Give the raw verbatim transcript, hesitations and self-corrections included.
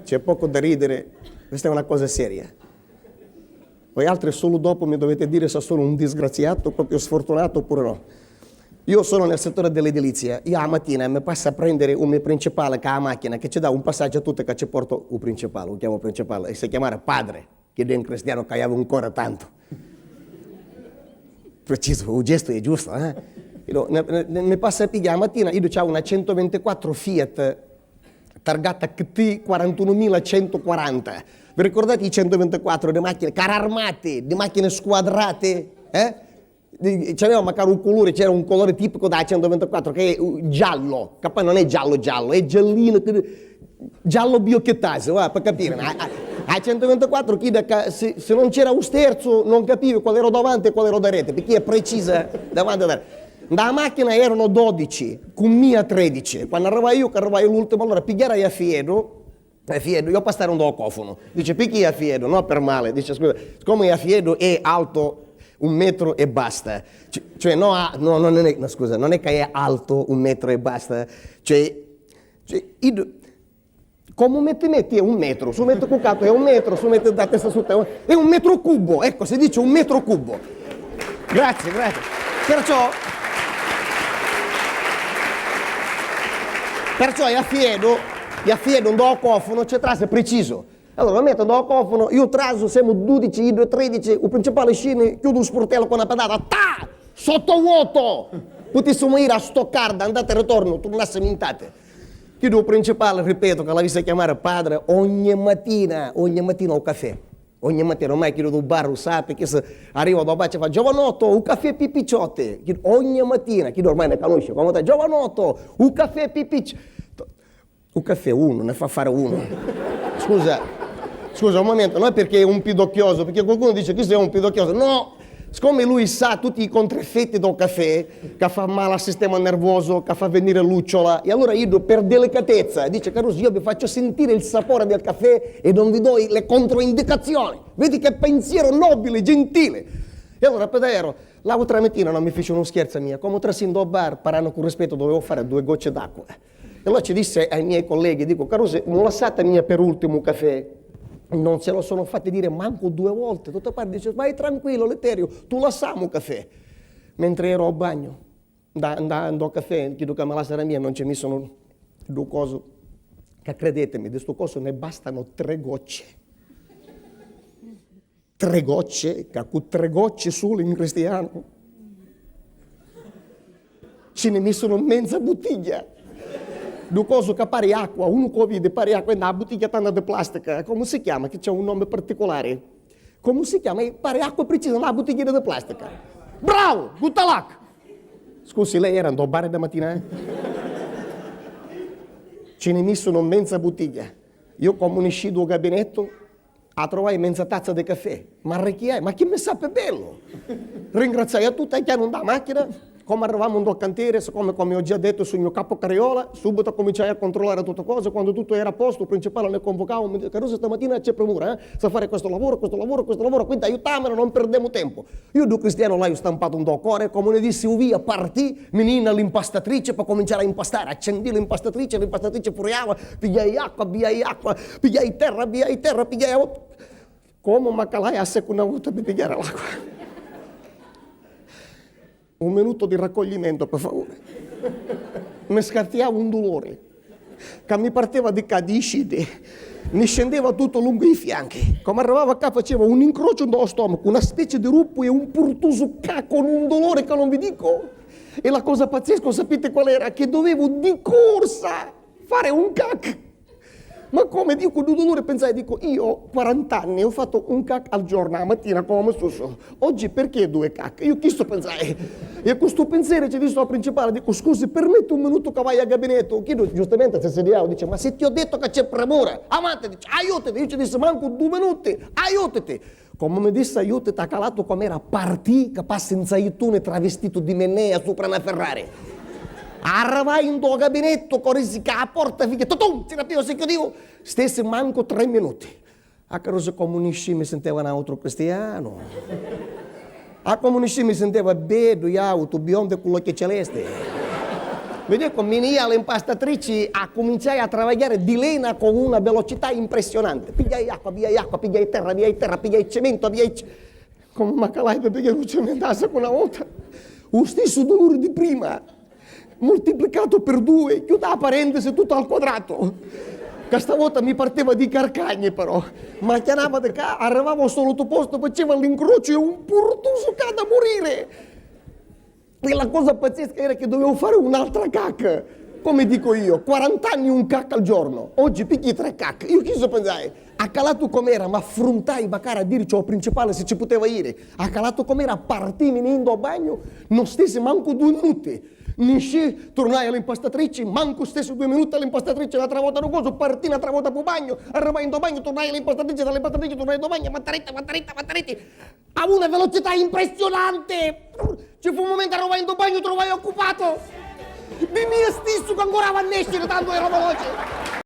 C'è poco da ridere, questa è una cosa seria. Voi altri solo dopo mi dovete dire se sono un disgraziato, proprio sfortunato oppure no. Io sono nel settore dell'edilizia, io a matina mi passa a prendere un mio principale che ha la macchina, che ci dà un passaggio a tutti che ci porto un principale, lo chiamo principale, e si chiamare padre, che è un cristiano che avevo ancora tanto. Preciso, il gesto è giusto, eh? Io, ne, ne, ne passa a pigliare la mattina, io c'ho una centoventiquattro Fiat targata C T quarantunomilacentoquaranta. Vi ricordate i centoventiquattro di macchine, carri armati, di macchine squadrate? Eh? Di- C'aveva magari un colore, c'era un colore tipico da centoventiquattro che è uh, giallo, che poi non è giallo giallo, è giallino, che- giallo biochettaso, va, per capire. A, a, a centoventiquattro chi da ca- se, se non c'era un sterzo non capivi qual era davanti e qual era davanti, perché è precisa davanti e davanti. Nda macchina erano dodici, con mia tredici. Quando arrivai io, che arrivai l'ultimo, allora pigghiarai a Fiedo, a Fiedo, io passare un do cofano. Dice, perché a Fiedo? No, per male. Dice, scusa, siccome a Fiedo è alto un metro e basta. Cioè, cioè, no, ah, no, non è, no, scusa, non è che è alto un metro e basta. Cioè, cioè, io, Comu metti metti è un metro, su metti cucatu è un metro, su metti da testa sutta è un, è un metro cubo, ecco, si dice un metro cubo. Grazie, grazie. Perciò, perciò è a Fiedo, è a Fiedo, un do cofano, c'è trase preciso. Allora, lo metto do cofano, io traso, siamo dodici, iddu è tredici, il principale scende, chiudo il sportello con una pedata, ta! Sotto vuoto! Potessimo ir a Stoccarda, andata e ritorno, turnassimo in tate. Chiddu principale, ripeto, ca l'avisse a chiamare padre, ogni matina, ogni matina u cafè. Ogni matina, ormai chiddu du bar u sapi, chi se arriva do bar ci fa, "Giovanotto, u cafè pi picciotti." Chiddu, ogni matina, chiddu ormai ne conosce, quando te, "Giovanotto, u cafè pi picc-" U cafè unu, ne fa fare unu. Scusa, scusa un momento, non è perché è un pidocchioso, perché qualcuno dice, "Questo è un pidocchioso." No, siccome lui sa tutti i contraeffetti del caffè, che fa male al sistema nervoso, che fa venire lucciola, e allora io per delicatezza dice, "Caruso, io vi faccio sentire il sapore del caffè e non vi do le controindicazioni." Vedi che pensiero nobile, gentile. E allora, Pedero, l'altra mattina non mi fece uno scherzo a mia, come trasì in do bar, parlando con rispetto, dovevo fare due gocce d'acqua. E allora ci disse ai miei colleghi, dico, "Carusi, non lassate mia per ultimo caffè." Non se lo sono fatti dire manco due volte. Tutto pare dice, "Vai tranquillo, Letterio, tu lassamu caffè." Mentre ero a bagno, da, da, ndo caffè, chiedo che me la sarà mia, non c'è misso un, due cose. Che credetemi, di sto coso ne bastano tre gocce. Tre gocce, ca cu tre gocce sulu in cristianu ci ne missono mezza buttiglia. Du coso ca pari acqua, unu co vidi pari acqua e na buttiglia tanta di plastica. Come si chiama? Che c'è un nome particolare. Come si chiama? E pari acqua precisa, na buttigliera di plastica. Bravo! Guttalak! Scusi, lei era in do bar da mattina, eh? Ci ne missono mezza buttiglia. Io come nisci du gabinetto, a trovai menza tazza di caffè. Ma re chi è? Ma chi mi sape bello! Ringraziai a tutti e chianu nda macchina. Come arrivammo ndo cantiere, siccome, come ho già detto, sugnu capo carriola, subito cominciai a controllare tutte cose. Quando tutto era a posto, il principale ne convocavo, mi dice, "Caruso, stamattina c'è premura, eh? Sa fare questo lavoro, questo lavoro, questo lavoro, quindi aiutamelo, non perdemo tempo." Io du cristiano l'haiu stampatu ndo core, come ne dissi, u via, partì, mi nni l'impastatrice per cominciare a impastare. Accendì l'impastatrice, l'impastatrice furiava, pigliai acqua, biai acqua, pigliai terra, biai terra, pigliai a-, come ma calai a secunda vota per pigliare l'acqua. Un minuto di raccoglimento, per favore. Mi scartiava un dolore. Ca mi partiva di ca di scidi, mi scendeva tutto lungo i fianchi. Come arrivava qua faceva un incrocio ndo stomaco, una specie di ruppu e un purtusu ca con un dolore che non vi dico. E la cosa pazzesca, sapete qual era? Che dovevo di corsa fare un cac. Ma come dico, du dolore, pensai, dico, io quaranta anni ho fatto un cac al giorno, la mattina come suso. Oggi perché due cacche? Io chi sto pensare? E con sto pensiero ci dico al principale, dico, "Scusi, permetti un minuto che vai al gabinetto?" Chiedo, giustamente, se sediamo, dice, "Ma se ti ho detto che c'è premura, avanti", dice, "Aiutati." Io ci disse, "Manco due minuti, aiutati." Come mi disse, "Aiutati", ha calato come era partì, che passa in saittone travestito di Mennea sopra una Ferrari. Arrivai in do gabinetto, corisi che a porta, figlia, tutum, si capiva, si chiudivo, stessi manco tre minuti. A carusa comu niscì mi sinteva n'autru cristianu. A comu niscì mi sinteva beddu, jautu, biondu e cu l'occhi celesti. Vedi, quannu mi ni ia l'impastatrici, accuminciai a travagghiari di lena cu una velocità impressionante. Pigghiai acqua, via acqua, pigghiai terra, via terra, pigghiai cemento, via ce-, comu m'accalai pi pigghiari un cementu a saccu na vota. U stissu duluri di prima, multiplicatu pi dui, chiuda a parentesi, tuttu al quadratu. Ca sta vota mi partiva di Carcagni, però. M'acchianava di ca, arrivava a u solitu postu, faceva l'incrociu e un purtusu ca da muriri. E la cosa pazzesca era che dovevo fare un'altra cac. Come dico io, quaranta anni un cac al giorno. Oggi picchi tre cac. Io chi so pensai? Accalatu com'era, m'affruntai macari a dirici a u principali si ci puteva iri. Accalatu com'era, partii, mi ni ii nto bagnu, non stesi mancu dui minuti. Niscii, turnai a l'impastatrici, mancu stesi dui minuti a l'impastatrici, n'atra vota nu cosu, partii n'atra vota pi u bagnu, arrivai nto bagnu, turnai a l'impastatrici, da l'impastatrici turnai nto bagnu, mattaretta, mattaretta, mattaretta. A una velocità impressionante! Ci fu un momento, arrivai nto bagnu, truvai occupatu! Di mia stissu ca ancora ava a nesciri, tantu era veloci!